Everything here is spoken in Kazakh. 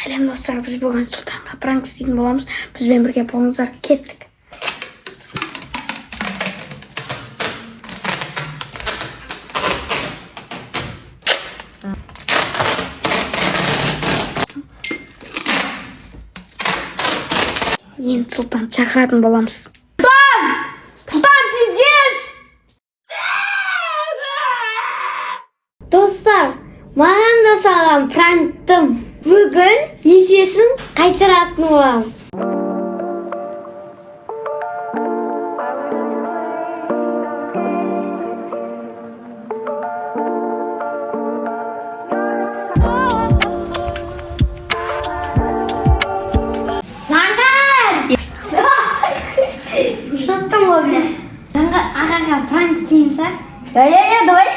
Сәлем, достар! Біз бүгін Сұлтанға пранк істейтін боламыз. Бізбен бірге болыңыздар. Кеттік. Енді Сұлтан шақыратын боламыз. Сұлтан, тез келші! Достар, маған да салған пранктың бүгін есесін қайтаратын боламыз. Заңғар! Шықтым ғой мен. Заңғар ағаға пранк істейміз, а? Я, я, я, давай.